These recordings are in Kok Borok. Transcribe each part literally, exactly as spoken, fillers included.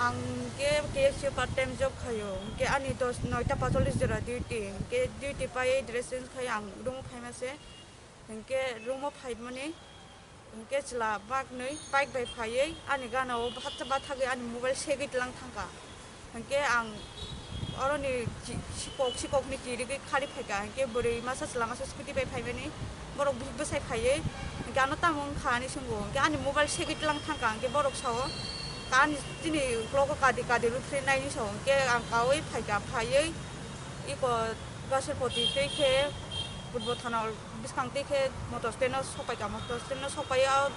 Ang ke K F C o part time job khaio, hwnkhe ani dos, noita pacholis jora duty, hwnkhe duty pai dress change khai ang room o phaima se, hwnkhe room o phaimani, hwnkhe chwla baknwi bike bai phaiwi ani gana o hatsa bathagwi ani mobile segwi tlang thangkha. Hwnkhe ang oroni chi-, sikok, sikokni kirigwi khari phaikha, hwnkhe bwrwi masa chwla masa scooty bai phaimani, borok bihik bwsai phaiwi, hwnkhe ano tamo wngkha ani swngo, hwnkhe ani mobile segwi tlang thangkha, hwnkhe borok sao, "Ani chini uklogo kadi kadi rw phre naini sao," hwnkhe ang kaui phaikha, phaiwi iko Basarpoti twi khe Purbo Thana bwskang twi khe motor stand o sokpaikha, motor stand o sokpaiwi o,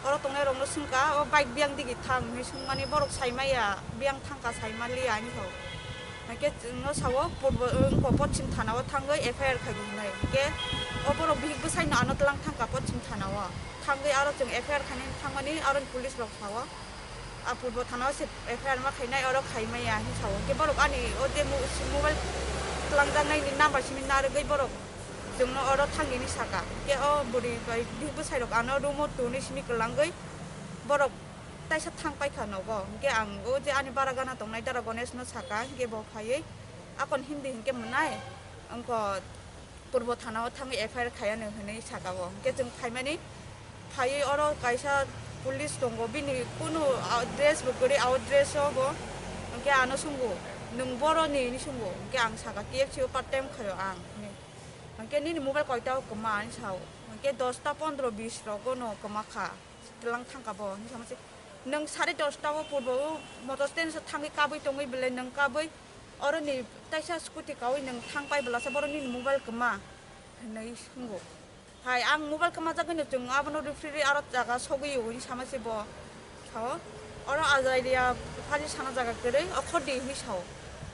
oro tongnairokno swngkha, "O bike biyang digi thang?" hinwi swngmani borok saimaya, "Biyang thangkha, saimaliya," hinwi sao. Hwnkhe chwngno sao, purbo, wngkha, poschim thana o thangwi F I R khaidi hinwi. Hwnkhe o borok bihik bwsaino ano tlang thangkha poschim thana o. Thangwi aro chwng F I R khainani thangmani aroni police rok sao. A purbo thana o se F I R ma khainai, oro khaimaya hinwi sao. Hwnkhe borok ani o je mo-, si mobile twlangjaknaini number simi narwgwi borok chwngno oro thangini saka. Hwnkhe o bwrwi bai bihik bwsairok ano room o tonwi simi kwlangwi borok taisa thang paikha nogo. Hwnkhe ang o je ani bara gana tongnai dara Ganesh no saka, hwnkhe bo phaiwi akon Hindi hwnkhe mwnai, wngkha Purbo thana o thangwi F I R khaiya no hinwi saka bo. Hwnkhe chwng phaimani phaiwi oro kaisa police tongo, bini kunu a dress bo kwrwi, a dress o bo. Hwnkhe ano swngo, "Nwng boroni?" hinwi swngo. Hwnkhe ang saka, "K F C o part time khaio ang," hinwi. Hwnkhe, "Nini mobile koita o kwma?" hinwi sao. Hwnkhe, "Dosta pondro bis rogo no kwma kha, tlang thangkha bo," hinwi sama se. "Nwng sare dosta o purbo o motor stand o thangwi kabwi tongwi belai nwng kabwi oroni taisa scooty kaui nwng thang pai belasa borok nini mobile kwma?" hinwi swngo. Hai, ang mobile kwmajagwino chwng abono referee aro jaga sogwi o hinwi sama se bo. Sao, oro Azairia phari sana jaga kwrwi, okhor di hinwi sao.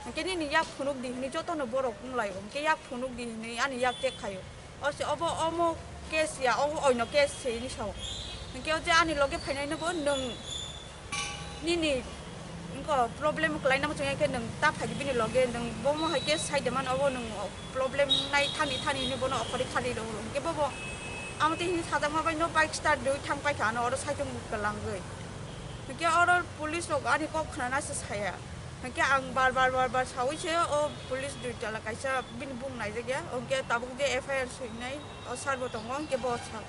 Hwnkhe nini yak phunuk di hinwi jotono borok wng lai o. Hwnkhe yak phunuk di hinwi ani yak check khaio. O se obo omo case ya, obo oino case se hinwi sao. Hwnkhe o je ani loge phainaino bo nwng nini wngkha problem kwlai nang chwng khe nwng ta phai di bini loge, nwng bomo hai case sai de man obo nwng problem nai thani thani hinwi bono okhorwi khari rw hwnkhe bobo amo tei hinwi sajakma bai no bike start rwui thang paikha ano oro saichung kwlangwi. Hwnkhe oro police rok ani kok khnana se saya. Hwnkhe ang bar bar bar bar saui se o police dui tala kaisa bini bung naijakya. Hwnkhe tabuk je F I R swinai o sir bo tongo, hwnkhe bo sa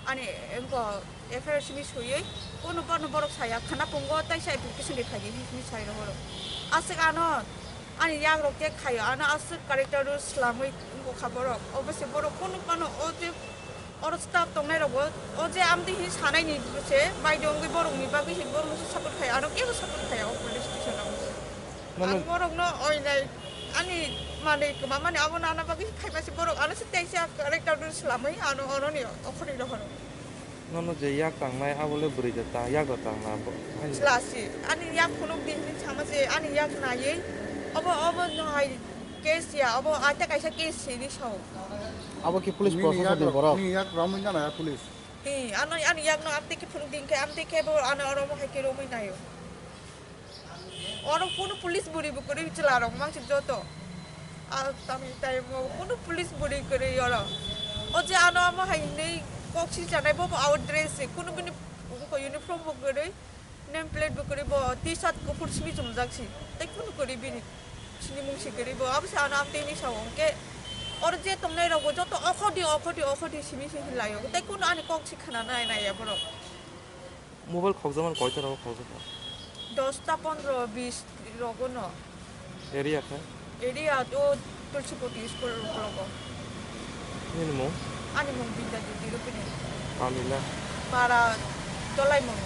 ani wngkha F I R simi swiwi kunu bono borok saya khwna pungo tei sa application rwkhaidi hinwi sai rohoro. Aswk ano ani yak rok check khaio, ano aswk character rw swlamwi wngkha borok. Obo se borok kunu phano o je oro staff tongnai rokbo o je amtwi hinwi sanaini se baidwngwi borokni bagwi se borokno se support khai, ano kebo support khaiya o police station o. Nono Ang borokno oinai ani manwi kwmamani abo nana bagwi khaima se borok ano se teisa character no swlamwi ano oroni okhorwi rohoro. Nono je yak tangnai abo le bwrwi da ta yak da tangna bo. Ani Chwla si ani yak phunuk di hinwi sama se ani yak naiwi obo obo no hai case ya obo aita kaisa case se hinwi sao. Abo ki police Nini proshashan yak ni rok, borok? Nini yak romwi nana ya police. Hi, ano ani yak no amtwi khe phunuk di hinkhe amtwi khe bo ano oro bo hai khe romwi naio. Oro kunu police bwrwi bo kwrwi chwla rok mangsi joto. A tamni time o kunu police bwrwi kwrwi oro. O je ano amo hai hinwi kok si chanai bo bo out dress se kunu bini uniform bo kwrwi name plate bo kwrwi bo T-shirt kuphur simi chumjak si. Tei kunu kwrwi bini sini mung si kwrwi bo abo se ano amtwi ni sao hwnkhe oro je tongnai rok bo joto okhordi okhordi okhordi simi si hinlai o tei kunu ani kok si khna nai nai ya borok. Mobile khokjakmani koita rogo khokjakha? Dosta pondro bis rogo no. Area khe? Area to Tulsipoti school rogo. Nini mung? Ani mung Binda Jyoti Rupini. Pamila? Para Dolai mung.